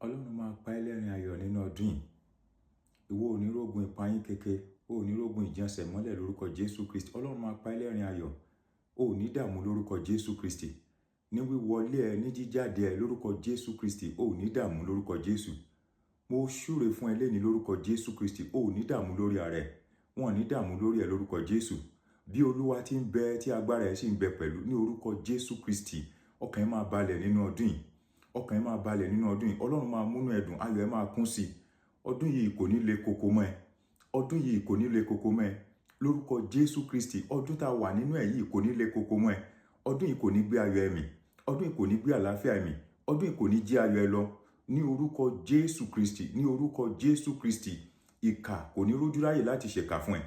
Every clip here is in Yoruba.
Ọlọ́run máa pa ẹ́ lẹ́rìn ayọ̀ nínú ọdún yìí. Ìwọ ò ní rógun ìpayín keke, o ò ní rógun ìjànsẹ̀ mọ́lẹ̀ lórúkọ Jésù Kristi. Ọlọ́run máa pa ẹ́ lẹ́rìn ayọ̀, o ò ní dààmú lórúkọ Jésù Kristi. Ní wíwọlé ẹ, ní jíjáde ẹ lórúkọ Jésù Kristi, o ò ní dààmú lórúkọ Jésù. Mo súre fún ẹ lénìí lórúkọ Jésù Kristi, o ò ní dààmú lórí ara ẹ, wọn ò ní dààmú lórí ẹ lórúkọ Jésù. Bí Olúwa ti ń bẹ, tí agbára ẹ sì ń bẹ pẹ̀lú, ní orúkọ Jésù Kristi, ọkàn ẹ máa balẹ̀ nínú ọdún yìí. Ọkàn ẹ máa balẹ̀ nínú ọdún yìí. Ọlọ́run máa múnú ẹ dùn, ayọ̀ ẹ máa kún sí i. Ọdún yìí kò ní le koko mọ́ ẹ. Ọdún yìí kò ní le koko mọ́ ẹ. Lórúkọ Jésù Kristi, ọdún tá a wà nínú ẹ̀ yìí kò ní le koko mọ́ ẹ. Ọdún yìí kò ní gbé ayọ̀ ẹ mì. Ọdún yìí kò ní gbé àlàáfíà ẹ mì. Ọdún yìí kò ní jí ayọ̀ ẹ lọ. Ní orúkọ Jésù Kristi, ní orúkọ Jésù Kristi, ìkà kò ní rójú ráyè láti ṣèkà fún ẹ.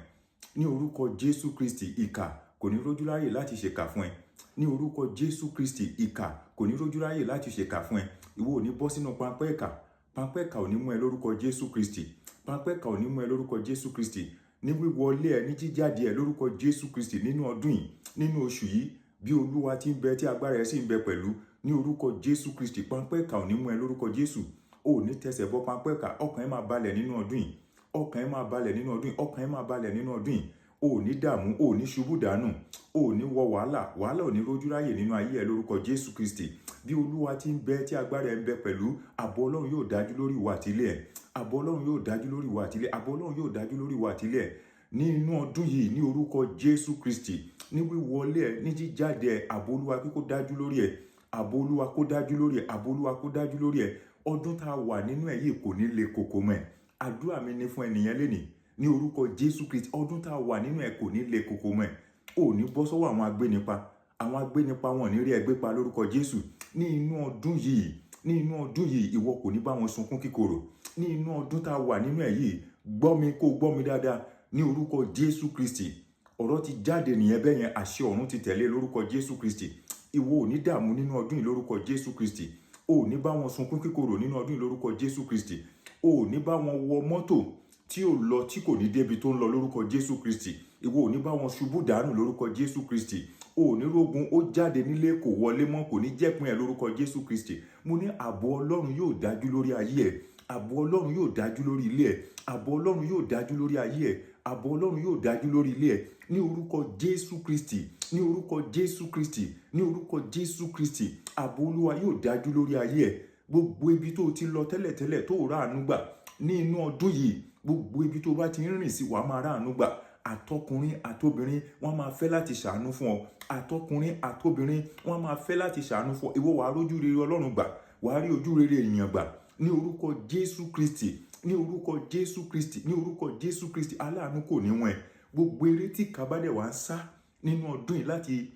Ní orúkọ Jésù Kristi, ìkà kò ní rójú ráyè láti ṣèkà fún ẹ. Ní orúkọ Jésù Kristi, ìkà kò ní rójú ráyè láti ṣèkà fún ẹ. Ìwọ ò ní bọ́ sínú páńpẹ́ ìkà. Páńpẹ́ ìkà ò ní mú ẹ lórúkọ Jésù Kristi. Páńpẹ́ ìkà ò ní mú ẹ lórúkọ Jésù Kristi. Ní wíwọlé ẹ, ní jíjáde ẹ lórúkọ Jésù Kristi, nínú ọdún yìí, nínú oṣù yìí, bí Olúwa ti ń bẹ, tí agbára ẹ sì ń bẹ pẹ̀lú, ní orúkọ Jésù Kristi, páńpẹ́ ìkà ò ní mú ẹ lórúkọ Jésù. O ò ní tẹsẹ̀ bọ́ páńpẹ́ ìkà. Ọkàn ẹ máa balẹ̀ nínú ọdún yìí. Ọkàn ẹ máa balẹ̀ nínú ọdún yìí. Ọkàn ẹ máa balẹ̀ nínú ọdún yìí. O ò ní dààmú, o ò ní ṣubú dànù, o ò ní wọ wàhálà. Wàhálà ò ní rójú ráyè nínú ayé ẹ lórúkọ Jésù Kristi. Bí Olúwa ti ń bẹ, tí agbára ẹ ń bẹ pẹ̀lú, ààbò Ọlọ́run yóò dájú lórí ìwọ àti ilé ẹ. Ààbò Ọlọ́run yóò dájú lórí ìwọ àti ilé. Ààbò Ọlọ́run yóò dájú lórí ìwọ àti ilé ẹ. Ní inú ọdún yìí, ní orúkọ Jésù Kristi, ní wíwọlé ẹ, ní jíjáde ẹ, ààbò Olúwa kó dájú lórí ẹ. Ààbò Olúwa kó dájú lórí ẹ. Ààbò Olúwa kó dájú lórí ẹ. Ọdún tá a wà nínú ẹ yìí kò ní le koko mọ́ ẹ. Àdúrà mi ní fún ẹnìyẹn lénìí. Ní orúkọ Jésù Kristi, ọdún tá a wà nínú ẹ kò ní le koko mọ́ ẹ. O ò ní bọ́ sọ́wọ́ àwọn agbénipa. Àwọn agbénipa wọn ò ní rí ẹ gbé pa lórúkọ Jésù. Ní inú ọdún yìí, ní inú ọdún yìí, ìwọ kò ní bá wọn sunkún kíkorò. Ní inú ọdún tá a wà nínú ẹ yìí, gbọ́ mi kó gbọ́ mi dáadáa. Ní orúkọ Jésù Kristi, ọ̀rọ̀ ti jáde nìyẹn bẹ́ẹ̀ yẹn, àṣẹ ọ̀run ti tẹ̀lé lórúkọ Jésù Kristi. Ìwọ ò ní dààmú nínú ọdún yìí lórúkọ Jésù Kristi. O ò ní bá wọn sunkún kíkorò nínú ọdún yìí lórúkọ Jésù Kristi. O ò ní bá wọn wọ mọ́tò tí ò lọ, tí kò ní débi tó ń lọ lórúkọ Jésù Kristi. Ìwọ ò ní bá wọn ṣubú dànù lórúkọ Jésù Kristi. O ò ní rógun ó jáde nílé kò wọlé mọ́, kò ní jẹ́pin ẹ̀ lórúkọ Jésù Kristi. Mo ní ààbò Ọlọ́run yóò dájú lórí ayé ẹ̀. Ààbò Ọlọ́run yóò dájú lórí ilé ẹ̀. Ààbò Ọlọ́run yóò dájú lórí ayé ẹ̀. Ààbò Ọlọ́run yóò dájú lórí ilé ẹ̀. Ní orúkọ Jésù Kristi, ní orúkọ Jésù Kristi, ní orúkọ Jésù Kristi, ààbò Olúwa yóò dájú lórí ayé ẹ̀. Gbogbo ibi tó o ti lọ tẹ́lẹ̀tẹ́lẹ̀ tó o ráàánú gbà, ní inú ọdún yìí, gbogbo ibi tó o bá ti ń rìn sí, wàá máa ráàánú gbà. Àtọkùnrin àtobìnrin, wọ́n máa fẹ́ láti ṣàánú fún ọ. Àtọkùnrin àtobìnrin, wọ́n máa fẹ́ láti ṣàánú fún ọ. Ìwọ wàá rójú rere Ọlọ́run gbà, wàá rí ojú rere ènìyàn gbà. Ní orúkọ Jésù Kristi, ní orúkọ Jésù Kristi, ní orúkọ Jésù Kristi, aláàánú kò ní wọ́n ẹ. Gbogbo eré tí kábàdẹ̀ wá ń sá nínú ọdún yìí láti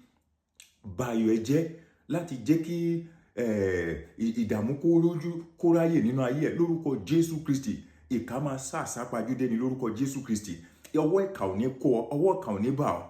ba ayọ̀ ẹ jẹ́, láti jẹ́ kí ìdààmú kó rójú kó ráyè nínú ayé ẹ lórúkọ Jésù Kristi, ìkà máa sá àsápajúdé ní lórúkọ Jésù Kristi. Ọwọ́ ìkà ò ní kó ọ, ọwọ́ ìkà ò ní bà ọ́.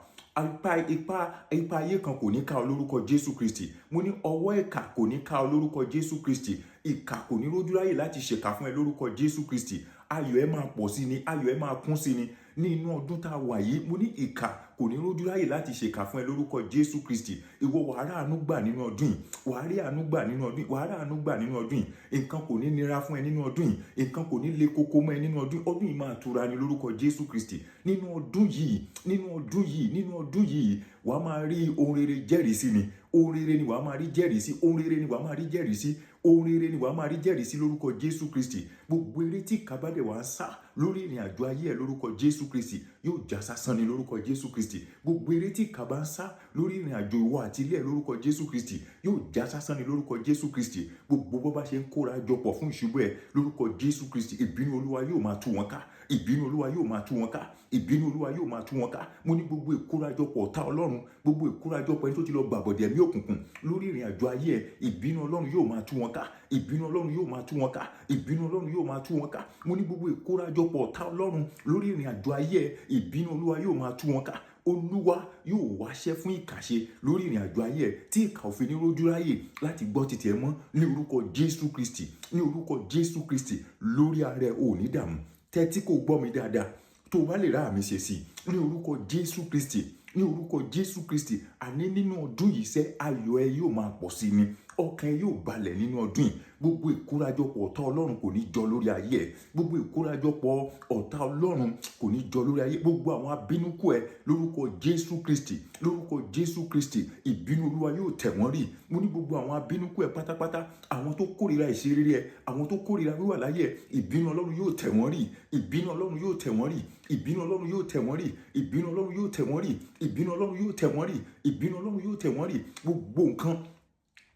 Ipa ipa ipa ayé kan kò ní ká ọ lórúkọ Jésù Kristi. Mo ní ọwọ́ ìkà kò ní ká ọ lórúkọ Jésù Kristi. Ìkà kò ní rójú ráyè láti ṣèkà fún ẹ lórúkọ Jésù Kristi. Ayọ̀ ẹ máa pọ̀ sí ni, ayọ̀ ẹ máa kún sí ni ní inú ọdún tá a wà yìí. Mo ní ìkà kò ní rójú ráyè láti ṣèkà fún ẹ lórúkọ Jésù Kristi. Ìwọ wàá rí àánú gbà nínú ọdún yìí. Wàá rí àánú gbà nínú ọdún yìí. Wàá rí àánú gbà nínú ọdún yìí. Nǹkan kò ní nira fún ẹ nínú ọdún yìí. Nǹkan kò ní le koko mọ́ ẹ nínú ọdún yìí. Ọdún yìí máa tura ni lórúkọ Jésù Kristi. Nínú ọdún yìí, nínú ọdún yìí, nínú ọdún yìí, wàá máa rí ohun rere jẹ́rìí sí ni. Ohun rere ni wàá máa rí jẹ́rìí sí. Ohun rere ni wàá máa rí jẹ́rìí sí. Ohun rere ni wàá máa rí jẹ́rìí sí lórúkọ Jésù Kristi. Gbogbo eré tí kábàdẹ̀ wàá sá lórí ìrìn àjò ayé ẹ lórúkọ Jésù Kristi yóò já sásán ni lórúkọ Jésù Kristi. Gbogbo eré tí kàbá ń sá lórí ìrìn àjò ìwọ àti ilé ẹ lórúkọ Jésù Kristi yóò já sásán ni lórúkọ Jésù Kristi. Gbogbo bó bá ṣe ń kóra jọpọ̀ fún ìṣubú ẹ lórúkọ Jésù Kristi, ìbínú Olúwa yóò máa tú wọn ká. Ìbínú Olúwa yóò máa tú wọn ká. Ìbínú Olúwa yóò máa tú wọn ká. Mo ní gbogbo ìkórajọpọ̀ ọ̀tá Ọlọ́run, gbogbo ìkórajọpọ̀ ẹni tó ti lọ gbàbọ̀dẹ̀ ẹ̀mí òkùnkùn lórí ìrìn àjò ayé ẹ, ìbínú Ọlọ́run yóò máa tú wọn ká. Ìbínú Ọlọ́run yóò máa tú wọn ká. Ìbínú Ọlọ́run yóò máa tú wọn ká. Mo ní gbogbo ìkórajọpọ̀ ọ̀tá Ọlọ́run lórí ìrìn àjò ayé ẹ, ìbínú Olúwa yóò máa tú wọn ká. Olúwa yóò wáṣẹ́ fún ìkàṣe lórí ìrìn àjò ayé ẹ, tí ìkà òfin ní rójú ráyè láti gbọ́ títì ẹ mọ́ ní orúkọ Jésù Kristi. Ní orúkọ Jésù Kristi, lórí ara ẹ, ò ní dààmú. Tẹ́tí kò gbọ́ mi dáadáa, tó o bá lè rá àmì ṣe sí i, ní orúkọ Jésù Kristi, ní orúkọ Jésù Kristi, àní nínú ọdún yìí sẹ́, ayọ̀ ẹ yóò máa pọ̀ sí ni. Ọkàn ẹ yóò balẹ̀ nínú ọdún yìí. Gbogbo ìkórajọpọ̀ ọ̀tá Ọlọ́run kò ní jọ lórí ayé ẹ. Gbogbo ìkórajọpọ̀ ọ̀tá Ọlọ́run kò ní jọ lórí ayé. Gbogbo àwọn abínúkú ẹ lórúkọ Jésù Kristi, lórúkọ Jésù Kristi, ìbínú Olúwa yóò tẹ̀ wọ́n rì. Mo ní gbogbo àwọn abínúkú ẹ pátápátá, àwọn tó kórìíra ìṣerere ẹ, àwọn tó kórìíra wíwà láyé ẹ, ìbínú Ọlọ́run yóò tẹ̀ wọ́n rì. Ìbínú Ọlọ́run yóò tẹ̀ wọ́n rì. Ìbínú Ọlọ́run yóò tẹ̀ wọ́n rì. Ìbínú Ọlọ́run yóò tẹ̀ wọ́n rì. Ìbínú Ọlọ́run yóò tẹ̀ wọ́n rì. Ìbínú Ọlọ́run yóò tẹ̀ wọ́n rì. Gbogbo nǹkan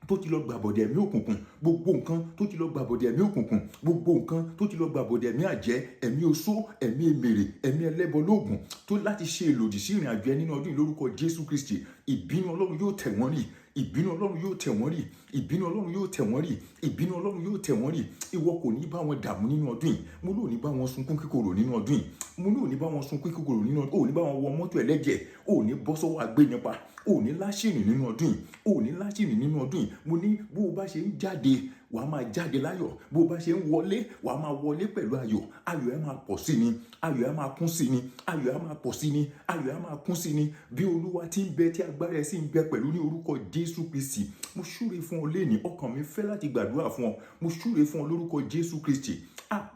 tó ti lọ gbàbọ̀dẹ̀ ẹ̀mí òkùnkùn, gbogbo nǹkan tó ti lọ gbàbọ̀dẹ̀ ẹ̀mí òkùnkùn, gbogbo nǹkan tó ti lọ gbàbọ̀dẹ̀ ẹ̀mí àjẹ́, ẹ̀mí oṣó, ẹ̀mí èmèrè, ẹ̀mí ẹlẹ́bọ lóògùn tó láti ṣe ìlòdì sí ìrìn àjò ẹ nínú ọdún yìí lórúkọ Jésù Kristi, ìbínú Ọlọ́run yóò tẹ̀ wọ́n rì. Ìbínú Ọlọ́run yóò tẹ̀ wọ́n rì. Ìbínú Ọlọ́run yóò tẹ̀ wọ́n rì. Ìbínú Ọlọ́run yóò tẹ̀ wọ́n rì. Ìwọ kò ní bá wọn dààmú nínú ọdún yìí. Mo lóò ní bá wọn sunkún kíkorò nínú ọdún yìí. Mo lóò ní bá wọn sunkún kíkorò nínú ọdún. Ò ní bá wọn wọ mọ́tò ẹlẹ́jẹ̀. Ò ní bọ́ sọ́wọ́ agbénipa. Ò ní láṣìrìn nínú ọdún yìí. Ò ní láṣìrìn nínú ọdún yìí. Mo ní bó o bá ṣe ń jáde, wà á máa jáde láyọ̀. Bó o bá ṣe ń wọlé, wà á máa wọlé pẹ̀lú ayọ̀. Ayọ̀ ẹ máa pọ̀ sí ni. Ayọ̀ ẹ máa kún sí ni. Ayọ̀ ẹ máa pọ̀ sí ni. Ayọ̀ ẹ máa kún sí ni. Bí Olúwa ti ń bẹ tí agbára ẹ sì ń bẹ pẹ̀lú ní orúkọ Jésù Kristi. Mo súre fún ọ lénìí. Ọkàn mi fẹ́ láti gbàdúrà fún ọ. Mo súre fún ọ lórúkọ Jésù Kristi.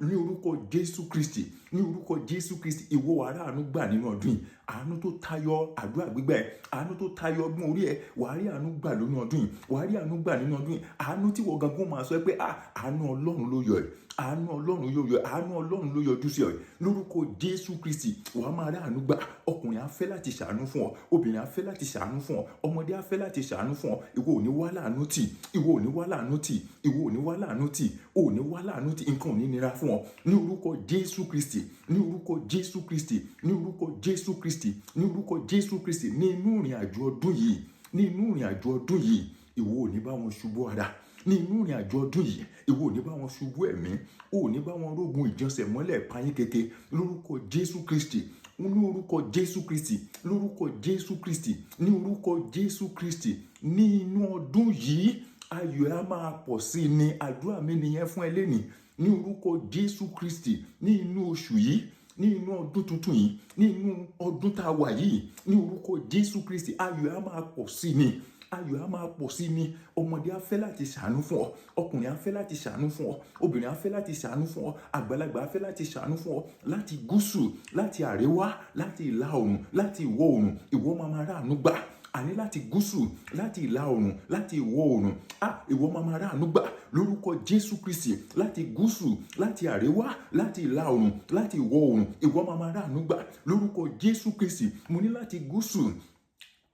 Ní orúkọ Jésù Kristi, ní orúkọ Jésù Kristi, ìwọ wàá rí àánú gbà nínú ọdún yìí. Àánú tó tayọ àdúrà gbígbà ẹ, àánú tó tayọ ọgbọ́n orí ẹ, wàá rí àánú gbà nínú ọdún yìí. Wàá rí àánú gbà nínú ọdún yìí. Àánú tí wọ́n gangan máa sọ pé, àánú Ọlọ́run ló yọ ẹ́. Àánú Ọlọ́run yóò yọ ẹ́. Àánú Ọlọ́run ló yọjú sí ọ. Lórúkọ Jésù Kristi, wàá máa rí àánú gbà. Ọkùnrin á fẹ́ láti ṣàánú fún ọ, obìnrin á fẹ́ láti ṣàánú fún ọ, ọmọdé á fẹ́ láti ṣàánú fún ọ. Ìwọ ò ní wá láàánú tì. Ìwọ ò ní wá láàánú tì. Ìwọ ò ní wá láàánú tì. Ò ní wá láàánú tì. Nǹkan ò ní nira fún ọ. Ní orúkọ Jésù Kristi, ní orúkọ Jésù Kristi, ní orúkọ Jésù Kristi, ní orúkọ Jésù Kristi, ní inú ìrìn àjò ọdún yìí, ní inú ìrìn àjò ọdún yìí, ìwọ ò ní bá wọn ṣubú ara. Ní inú ìrìn àjò ọdún yìí, ìwọ ò ní bá wọn ṣubú ẹ̀mí. Ò ní bá wọn rógun ìjọsẹ̀ mọ́lẹ̀ payín keke. Lórúkọ Jésù Kristi, ní orúkọ Jésù Kristi, lórúkọ Jésù Kristi, ní orúkọ Jésù Kristi, ní inú ọdún yìí, ayọ̀ á máa pọ̀ sí ni. Àdúrà mi nìyẹn fún ẹ lénìí. Ní orúkọ Jésù Kristi, ní inú oṣù yìí, ní inú ọdún tuntun yìí, ní inú ọdún tá a wà yìí, ní orúkọ Jésù Kristi, ayọ̀ á máa pọ̀ sí ni. Ayọ̀ á máa pọ̀ sí ni. Ọmọdé á fẹ́ láti ṣàánú fún ọ, ọkùnrin á fẹ́ láti ṣàánú fún ọ, obìnrin á fẹ́ láti ṣàánú fún ọ, àgbàlagbà á fẹ́ láti ṣàánú fún ọ, láti gúúsù, láti àríwá, láti ìlà oòrùn, láti ìwọ̀ oòrùn, ìwọ máa máa ráàánú gbà. Àní láti gúúsù, láti ìlà oòrùn, láti ìwọ̀ oòrùn, ìwọ máa máa ráàánú gbà lórúkọ Jésù Kristi. Láti gúúsù, láti àríwá, láti ìlà oòrùn, láti ìwọ̀ oòrùn, ìwọ máa máa ráàánú gbà lórúkọ Jésù Kristi. Mo ní láti gúúsù,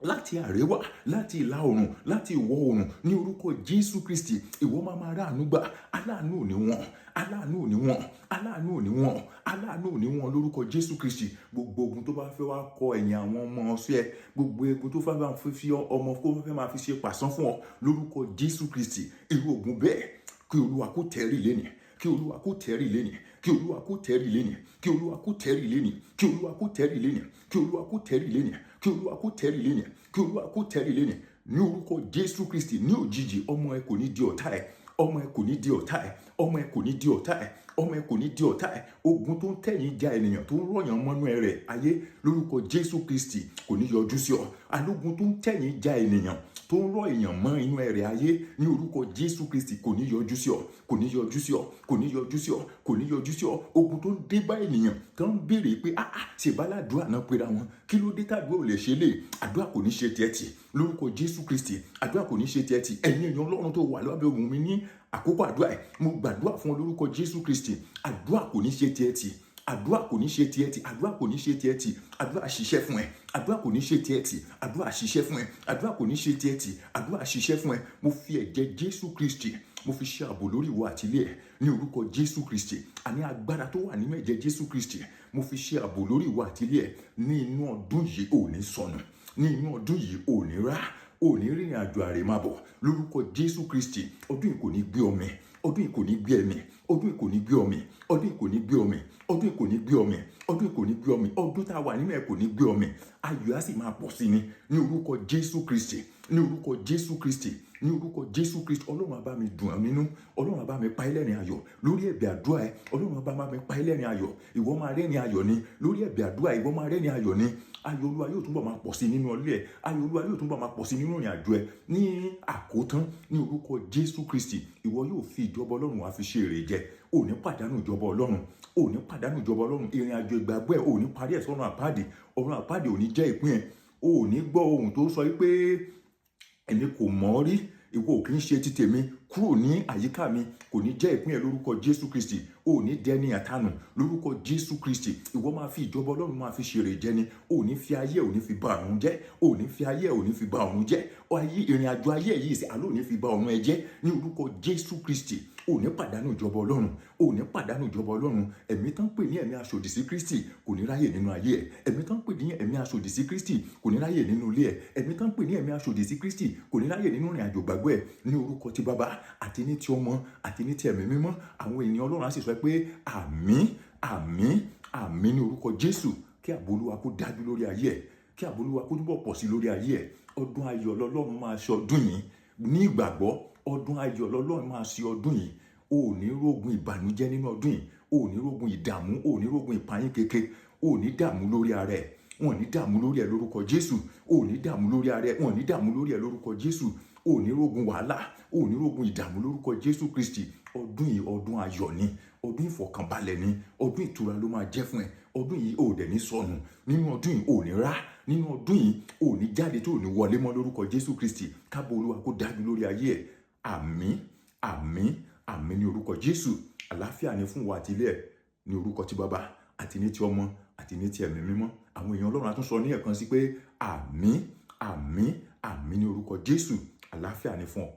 láti àríwá, láti ìlà oòrùn, láti ìwọ̀ oòrùn, ní orúkọ Jésù Kristi, ìwọ máa máa ráàánú gbà. Aláàánú ò ní wọ́n, aláàánú ò ní wọ́n, aláàánú ò ní wọ́n, aláàánú ò ní wọ́n lórúkọ Jésù Kristi. Gbogbo ogun tó bá fẹ́ wá kọ ẹ̀yìn àwọn ọmọ ọ̀sẹ̀ ẹ, gbogbo egun tó fẹ́ máa fi ọmọ kó fẹ́ máa fi ṣe pàṣán fún ọ lórúkọ Jésù Kristi, irú ogun bẹ́ẹ̀, kí Olúwa kó tẹ̀rí lénìí, kí Olúwa kó tẹ̀rí lénìí, kí Olúwa kó tẹ̀rí lénìí, kí Olúwa kó tẹ̀rí lénìí, kí Olúwa kó tẹ̀rí lénìí, kí Olúwa kó tẹ̀rí lénìí, kí Olúwa kó tẹ̀rí lénìí, kí Olúwa kó tẹ̀rí lénìí. Ní orúkọ Jésù Kristi, ní òjijì, ọmọ ẹ kò ní di ọ̀tá ẹ, ọmọ ẹ kò ní di ọ̀tá ẹ, ọmọ ẹ kò ní di ọ̀tá ẹ, ọmọ ẹ kò ní di ọ̀tá ẹ. Ogun tó ń tẹ̀yìn ja ènìyàn, tó ń rọ̀yàn mọ́nú ẹ rẹ̀ ayé lórúkọ Jésù Kristi kò ní yọjú sí ọ. Alógun tó ń tẹ̀yìn ja ènìyàn, tó ń rọ̀ èèyàn mọ́ inú ẹ rẹ̀ ayé ní orúkọ Jésù Kristi kò ní yọjú sí ọ, kò ní yọjú sí ọ, kò ní yọjú sí ọ, kò ní yọjú sí ọ. Ogun tó ń dé bá ènìyàn, tó ń béèrè pé, ṣèbálàdúrà náà pera wọn, kí ló dé tàdúrà ò lè ṣe lè? Àdúrà kò ní ṣe tiẹ̀ tì lórúkọ Jésù Kristi. Àdúrà kò ní ṣe tiẹ̀ tì. Ẹ̀yin èèyàn Ọlọ́run tó wà lábẹ́ ohùn mi ní àkókò àdúrà ẹ̀, mo gbàdúrà fún ọ lórúkọ Jésù Kristi. Àdúrà kò ní ṣe tiẹ̀ tì. Àdúrà kò ní ṣe tiẹ̀ tì. Àdúrà kò ní ṣe tiẹ̀ tì. Àdúrà ṣiṣẹ́ fún ẹ. Àdúrà kò ní ṣe tiẹ̀ tì. Àdúrà ṣiṣẹ́ fún ẹ. Àdúrà kò ní ṣe tiẹ̀ tì. Àdúrà ṣiṣẹ́ fún ẹ. Mo fi ẹ̀jẹ̀ Jésù Kristi, mo fi ṣe ààbò lórí ìwọ àti ilé ẹ ní orúkọ Jésù Kristi. Àní agbára tó wà nínú ẹ̀jẹ̀ Jésù Kristi, mo fi ṣe ààbò lórí ìwọ àti ilé ẹ ní inú ọdún yìí. Ò ní sọnù ní inú ọdún yìí. Ò ní rá, ò ní rìnrìn àjò àrèmábọ̀ lórúkọ Jésù Kristi. Ọdún yìí kò ní gbé ọmọ, ọdún yìí kò ní gbé ẹ̀mí, ọdún yìí kò ní gbé ọmọ, ọdún yìí kò ní gbé ọmọ, Ọdún yìí kò ní gbé ọ mì. Ọdún yìí kò ní gbé ọ mì. Ọdún tá a wà nínú ẹ̀ kò ní gbé ọ mì. Ayọ̀ á sì máa pọ̀ sí ni ní orúkọ Jésù Kristi, ní orúkọ Jésù Kristi, ní orúkọ Jésù Kristi. Ọlọ́run á bá mi dùn ọ́ nínú. Ọlọ́run á bá mi pa ẹ́ lẹ́rìn ayọ̀ lórí ẹ̀bẹ̀ àdúrà ẹ. Ọlọ́run á bá mi pa ẹ́ lẹ́rìn ayọ̀. Ìwọ máa rẹ́rìn ayọ̀ ni lórí ẹ̀bẹ̀ àdúrà. Ìwọ máa rẹ́rìn ayọ̀ ni. Ayọ̀ Olúwa yóò túbọ̀ máa pọ̀ sí nínú ọlé ẹ. Ayọ̀ Olúwa yóò túbọ̀ máa pọ̀ sí nínú ìrìn àjò ẹ. Ní àkótán, ní orúkọ Jésù Kristi, ìwọ yóò fi ìjọba Ọlọ́run wá fi ṣe èrè jẹ. Ò ní pàdánù ìjọba Ọlọ́run. Ò ní pàdánù ìjọba Ọlọ́run. Ìrìn àjò ìgbàgbọ́ ẹ, ò ní parí ẹ̀ sọ́run àpáàdì. Ọ̀run àpáàdì ò ní jẹ́ ìpín ẹ. Ò ní gbọ́ ohùn tó sọ wípé èmi kò mọ̀ ọ́ rí, ìwọ ò kí ń ṣe ti tèmi, kúrò ní àyíká mi. Kò ní jẹ́ ìpín ẹ lórúkọ Jésù Kristi. Ò ní dẹni àtànù lórúkọ Jésù Kristi. Ìwọ máa fi ìjọba Ọlọ́run máa fi ṣèrè jẹ ni. Ò ní fi ayé, ò ní fi ba ọ̀run jẹ́. Ò ní fi ayé, ò ní fi ba ọ̀run jẹ́. Ayé, ìrìn àjò ayé yìí sí àlọ́ ò ní fi ba ọ̀run ẹ jẹ́ ní orúkọ Jésù Kristi. Ò ní pàdánù ìjọba Ọlọ́run. Ò ní pàdánù ìjọba Ọlọ́run. Ẹ̀mí tán pè ní ẹ̀mí aṣòdì sí Kristi kò ní ráyè nínú ayé ẹ̀. Ẹ̀mí tán pè ní ẹ̀mí aṣòdì sí Kristi kò ní ráyè nínú ilé ẹ̀. Ẹ̀mí tán pè ní ẹ̀mí aṣòdì sí Kristi kò ní ráyè nínú ìrìn àjò gbàgbọ́ ẹ̀. Ní orúkọ ti Baba àti ní ti Ọmọ àti ní ti Ẹ̀mí Mímọ́, àwọn ènìyàn Ọlọ́run á sì sọ pé àmín, àmín, àmín ní orúkọ Jésù. Kí ààbò Olúwa kó dájú lórí ayé ẹ̀. Kí ààbò Olúwa kó túbọ̀ pọ̀ sí lórí ayé ẹ̀. Ọdún ayọ̀ lọ́lọ́run máa ṣe ọdún yìí. Ní ìgbàgbọ́, ọdún ayọ̀ lọ́lọ́run máa ṣe ọdún yìí. O ò ní rógun ìbànújẹ́ nínú ọdún yìí. O ò ní rógun ìdààmú. O ò ní rógun ìpayín keke. O ò ní dààmú lórí ara ẹ̀. Wọn ò ní dààmú lórí ẹ̀ lórúkọ Jésù. O ò ní dààmú lórí ara ẹ̀. Wọn ò ní dààmú lórí ẹ̀ lórúkọ Jésù. O ò ní rógun wàhálà. O ò ní rógun ìdààmú lórúkọ Jésù Kristi. Ọdún yìí, ọdún ayọ̀ ni. Ọdún ìfọ̀kànbalẹ̀ ni. Ọdún ìtura ló máa jẹ́ fún ẹ. Ọdún yìí, ò dẹ̀ ní sọnù. Nínú ọdún yìí, ò ní rá. Nínú ọdún yìí, ò ní jáde tó ò ní wọlé mọ́ lórúkọ Jésù Kristi. Káàbò Olúwa kó dájú lórí ayé ẹ. Àmín, àmín, àmín ní orúkọ Jésù. Àlàáfíà ni fún wa àti ilé ẹ ní orúkọ ti Baba àti ní ti Ọmọ àti ní ti Ẹ̀mí Mímọ́. Àwọn èèyàn Ọlọ́run á tún sọ ní ẹ̀kan sí pé àmín, àmín, àmín ní orúkọ Jésù. Àlàáfíà ni fún ọ.